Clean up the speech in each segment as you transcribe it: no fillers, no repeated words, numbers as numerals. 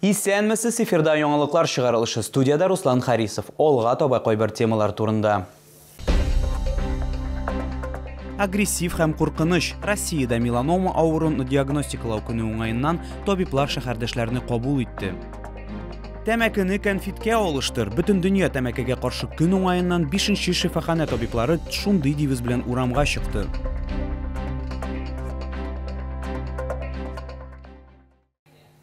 Исәнмесез, эфирда яңалыклар чыгарылышы. Студияда Руслан Харисов. Алга таба кайбер темалар турында. Агрессив һәм куркыныч. Россиядә меланома авыруын диагностикалау көне уңаеннан табиблар шәһәрдәшләрне кабул итте. Тәмәкене кәнфиткә алыштыр. Бөтен дөнья тәмәкегә каршы көн уңаеннан 5нче шифаханә табиблары шундый девиз белән урамга чыкты.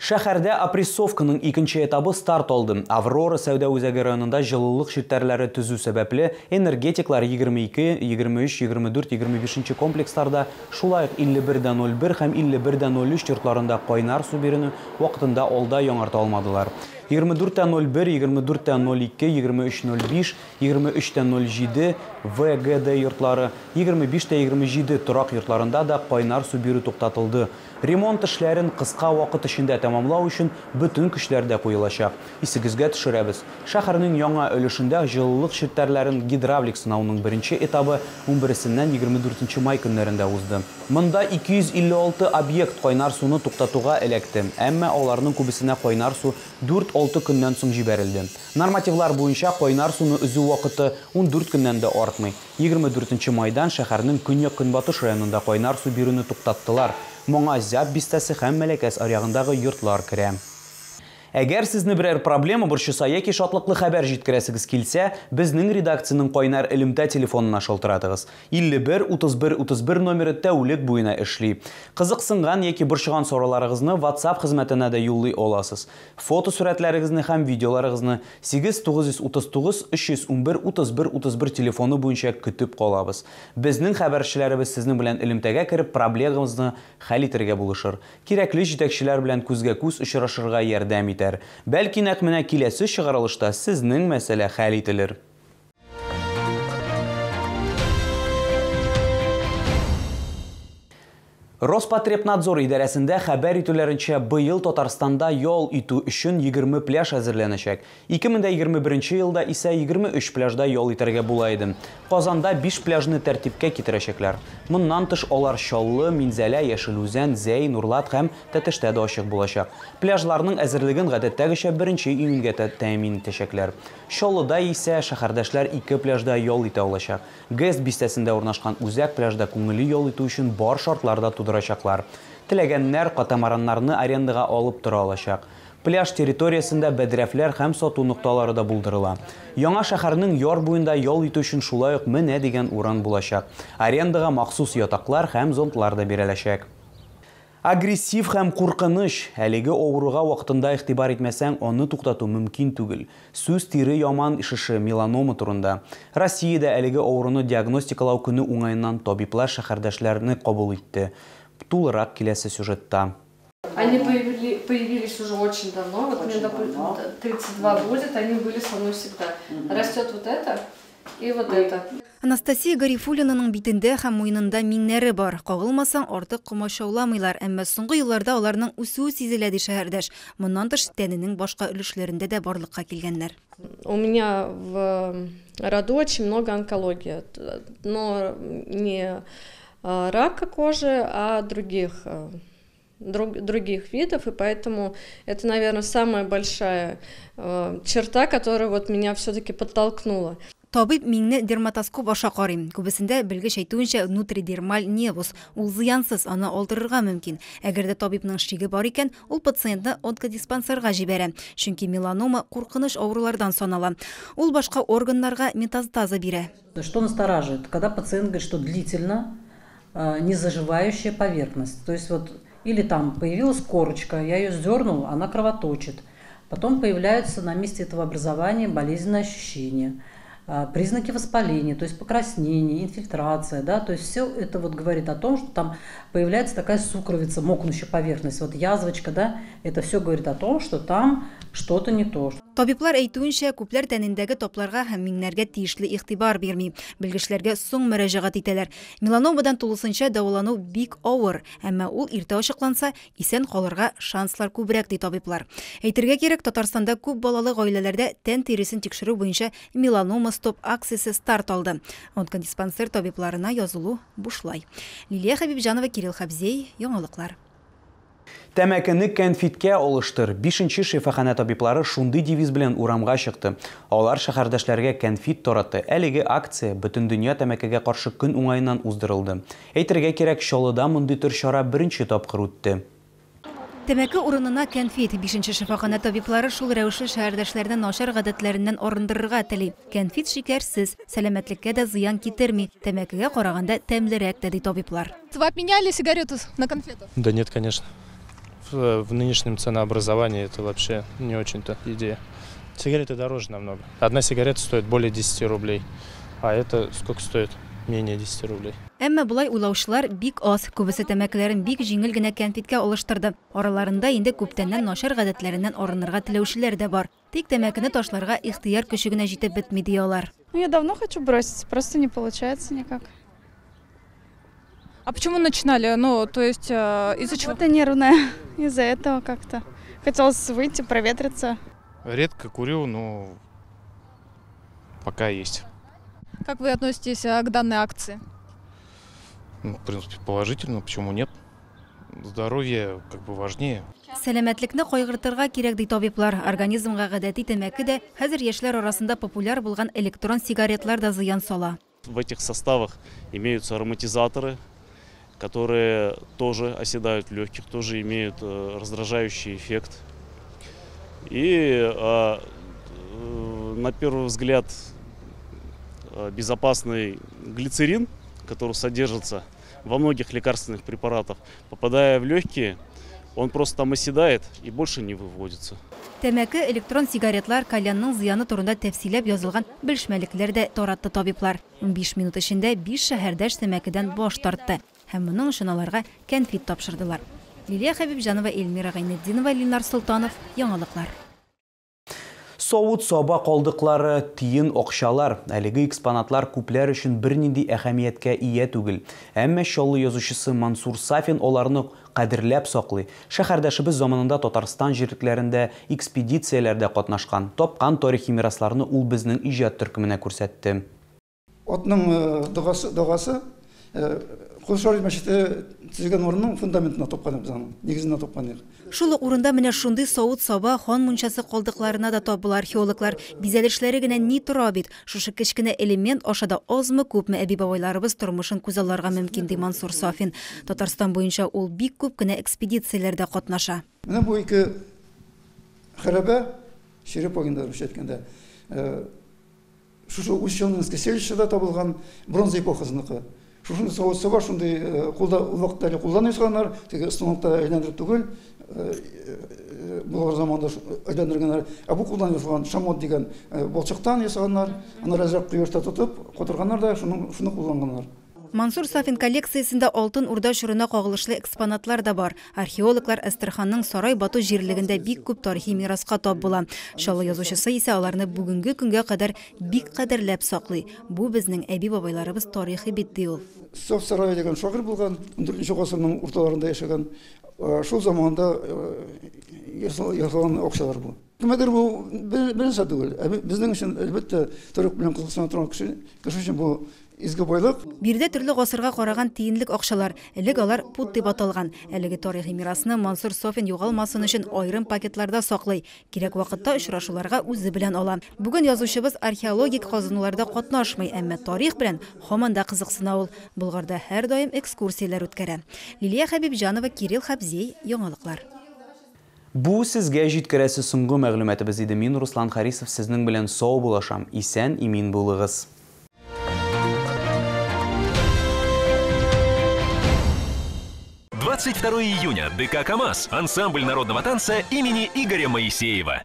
Шәһәрдә опрессовканың икенче этабы старт алды. Аврора сәүдә үзәге районында җылылык челтәрләре төзү сәбәпле энергетиклар 22, 23, 24, 25 комплексларда, шулай ук 51.01 һәм 51.03 йортларында кайнар су бирүне вакытында алда яңарта алмадылар. 24.01, 24.02, 23.05, 23.07 ВГД йортлары, 25.27 торак йортларында да кайнар су бирү туктатылды. Ремонт эшләрен кыска вакыт эчендә тәмамлау өчен бөтен көчләр дә куелачак. Исегезгә төшерәбез. Шәһәрнең яңа өлешендә җылылык челтәрләрен гидравлик сынауның беренче этабы 11-сеннән 24 май көннәрендә узды. Монда 256 объект кайнар суны туктатуга эләкте. Әмма аларның күбесенә кайнар су 4-6 көннән соң җибәрелде. Нормативлар буенча кайнар суны өзү вакыты 14 көннән дә артмый. 24 майдан шәһәрнең көньяк-көнбатыш районында кайнар су бирүне туктаттылар. Моңа Зяб бистәсе һәм Мәләкәс аръягындагы йортлар керә. Әгәр сезне берәр проблема борчыса яки шатлыклы хәбәр җиткерәсегез килсә, безнең редакциянең кайнар элемтә телефонына шалтыратыгыз. 51 31 31 номеры тәүлек буена эшли. Кызыксынган яки борчыган сорауларыгызны WhatsApp хезмәтенә дә юллый аласыз. Фото сурәтләрегезне һәм видеоларыгызны 8 939 311 31 31 телефоны буенча көтеп калабыз. Безнең хәбәрчеләребез сезнең белән элемтәгә кереп проблемагызны хәл итәргә булышыр. Кирәкле җитәкчеләр белән күзгә күз очрашырга ярдәм итәр. Бәлки нәкъ менә киләсе чыгарылышта сезнең мәсьәлә хәл ителер. Роспотребнадзор идарәсендә хәбәр итүләренчә, быел Татарстанда ял итү өчен 20 пляж әзерләнәчәк. 2021 елда исә 23 пляжда ял итәргә була иде. Казанда 5 пляжны тәртипкә китерәчәкләр. Моннан тыш алар Чаллы, Минзәлә, Яшел Үзән, Зәй, Нурлат һәм Тәтештә дә ачык булачак. Пляжларның әзерлеген гадәттәгечә 1 июньгә тәэмин итәчәкләр. Чаллыда исә шәһәрдәшләр 2 пляжда ял итә алачак. ГЭС бистәсендә урнашкан үзәк пляжда күңелле ял итү өчен бар шартлар да тудырачаклар. Теләгәннәр катамараннарны арендага алып тора алачак. Пляж территориясендә бәдрәфләр һәм сату нокталары да булдырыла. Яңа шәһәрнең яр буенда ял итү өчен шулай ук менә дигән урын булачак. Арендага махсус ятаклар һәм зонтлар да биреләчәк. Агрессив һәм куркыныч. Әлеге авыруга вакытында игътибар итмәсәң, аны туктату мөмкин түгел. Сүз тире яман шеше, меланома турында. Россиядә әлеге авыруны диагностикалау көне уңаеннан табиблар шәһәрдәшләрне кабул итте. Тулырак киләсе сюжетта. Они появились уже очень давно, вот мне, допустим, 32 будет, они были со мной всегда. Растет вот это и вот это. Анастасия Гарифуллинаның битендә һәм муенында миңнәре бар. Кагылмасаң, артык комачауламыйлар, әмма соңгы елларда аларның үсүе сизелә, ди шәһәрдәш. Моннан тыш тәненең башка өлешләрендә дә барлыкка килгәннәр. У меня в роду очень много онкологии, но не рака кожи, а других видов, и поэтому это, наверное, самая большая черта, которая вот меня все-таки подтолкнула. Табиб миңне дерматоскоп аша карый. Күбесендә белгеч әйтүенчә, нутридермаль невус. Ул зыянсыз, аны алдырырга мөмкин. Әгәр дә табибның шиге бар икән, ул пациентны онкодиспансерга җибәрә. Чөнки меланома куркыныч авырулардан санала. Ул башка органнарга метастаза бирә. Что настораживает, когда пациент говорит, что длительно незаживающая поверхность. То есть вот или там появилась корочка, я ее сдернул, она кровоточит. Потом появляются на месте этого образования болезненные ощущения, признаки воспаления, то есть покраснение, инфильтрация, да, то есть все это вот говорит о том, что там появляется такая сукровица, мокнущая поверхность, вот язвочка, да, это все говорит о том, что там что-то не то. Табиблар әйтүенчә, күпләр тәнендәге тапларга һәм миңнәргә тиешле игътибар бирми. Белгечләргә соң мөрәҗәгать итәләр. Меланомадан тулысынча дәвалану бик авыр, әмма ул иртә ачыкланса, исән калырга шанслар күбрәк, ди табиблар. Әйтергә кирәк, Татарстанда күп балалы гаиләләрдә тән тиресен тикшерү буенча меланома стоп акциясе старт алды. Онкодиспансер табибларына язылу бушлай. Лилия Хабибҗанова, Кирилл Хабзей, Яңалыклар. Тәмәкене кәнфиткә алыштыр. 5нче шифаханә табиблары шундый девиз белән урамга чыкты. Алар шәһәрдәшләргә кәнфит таратты. Әлеге акция Бөтендөнья тәмәкегә каршы көн уңаеннан уздырылды. Әйтергә кирәк, Чаллыда мондый төр чара беренче тапкыр үтте. Тәмәке урынына кәнфит. 5нче шифаханә табиблары шул рәвешле шәһәрдәшләрне начар гадәтләреннән арындырырга тели. Кәнфит шикәрсез, сәламәтлеккә дә зыян китерми. Тәмәкегә караганда тәмлерәк тә, ди табиблар. Вы обменяли сигарету на конфету? Да нет, конечно. В нынешнем ценообразовании это вообще не очень-то идея. Сигареты дороже намного. Одна сигарета стоит более 10 рублей, а это сколько стоит? Менее 10 рублей. Әмма болай уйлаучылар бик аз. Күбесе тәмәкеләрен бик җиңел генә кәнфиткә алыштырды. Араларында инде күптәннән начар гадәтләреннән арынырга теләүчеләр дә бар. Тик тәмәкене ташларга ихтыяр көче генә җитеп бетми, ди алар. Я давно хочу бросить, просто не получается никак. А почему начинали? Ну, то есть, из-за чего? Это нервная. Из-за этого как-то. Хотелось выйти, проветриться. Редко курю, но пока есть. Как вы относитесь к данной акции? Ну, в принципе, положительно. Почему нет? Здоровье как бы важнее. Сәламәтлекне кайгыртырга кирәк, ди табиблар. Организмга гадәти тәмәке дә, хәзер яшьләр арасында популяр булган электрон сигаретлар да зыян сала. В этих составах имеются ароматизаторы, которые тоже оседают в легких, тоже имеют раздражающий эффект. И на первый взгляд безопасный глицерин, который содержится во многих лекарственных препаратах, попадая в легкие, он просто там оседает и больше не выводится. Тәмәке, электрон сигаретлар, кальянның зыяны турында тәфсилләп язылган белешмәлекләр дә таратты табиблар. 15 минут эчендә 5 шәһәрдәш тәмәкедән баш тартты. Һәм моның өчен аларга кәнфит тапшырдылар. Лилия Хәбибҗанова, Эльмира Гайнетдинова, Ленар Солтанов. Яңалыклар. Савыт-саба калдыклары, тиен акчалар. Әлеге экспонатлар күпләр өчен бернинди әһәмияткә ия түгел. Әмма Чаллы язучысы Мансур Сафин аларны кадерләп саклый. Шәһәрдәшебез заманында Татарстан җирлекләрендә экспедицияләрдә катнашкан. Тапкан тарихи мирасларны ул безнең иҗат төркеменә күрсәтте. Атның догасы Кол Шәриф мәчете төзелгән урынның фундаментына тапкан без аның, нигезенә тапкан идек. Шул ук урында менә шундый савыт-саба, хан мунчасы калдыкларына да табыла археологлар. Бизәлешләре генә ни тора бит. Шушы кечкенә элемент аша да азмы күпме әби-бабайларыбыз тормышын күзалларга мөмкин, ди Мансур Сафин. Татарстан буенча ул бик күп кенә экспедицияләрдә катнаша. Менә бу ике хәрабә, Черепагинда русча әйткәндә, шушы Усть-Челнинский селищеда табылган бронза эпохасыныкы. Шушындый савыт-саба, шундый кулда ул вакытта әле кулдан ясаганнар, теге станокта әйләндереп түгел, Болгар заманында әйләндергәннәр. Ә бу кулдан ясалган шамот дигән балчыктан ясаганнар, аны әзрәк кояшта тотып, катырганнар да шуны кулланганнар. Мансур Сафин коллекциясендә Алтын Урда чорына кагылышлы экспонатлар да бар. Археологлар Әстерханның Сарай Бату җирлегендә бик күп тарихи мираска тап була. Чаллы язучысы исә аларны бүгенге көнгә кадәр бик кадерләп саклый. Бу безнең әби-бабайларыбыз тарихы бит, ди ул. Саф Сарай дигән шагыйрь булган, 14 гасырның урталарында яшәгән. Шул заманда ясалган акчалар бу. Кемгәдер бу бернәрсә түгел. Ә безнең өчен, әлбәттә, тарих белән кызыксына торган кеше өчен бу изге байлык. Биредә төрле гасырга караган тиенлек акчалар. Элек алар пут дип аталган. Әлеге тарихи мирасны Мансур Сафин югалмасын өчен аерым пакетларда саклый. Кирәк вакытта очрашуларга үзе белән ала. Бүген язучыбыз археологик казынуларда катнашмый, әмма тарих белән һаман да кызыксына ул. Болгарда һәрдаим экскурсияләр үткәрә. Лилия Хәбибҗанова, Кирилл Хабзей, Яңалыклар. Бу сезгә җиткерәсе соңгы мәгълүматыбыз иде. Мин Руслан Харисов сезнең белән сау булашам. Исән, имин булыгыз. 22 июня. ДК «КамАЗ». Ансамбль народного танца имени Игоря Моисеева.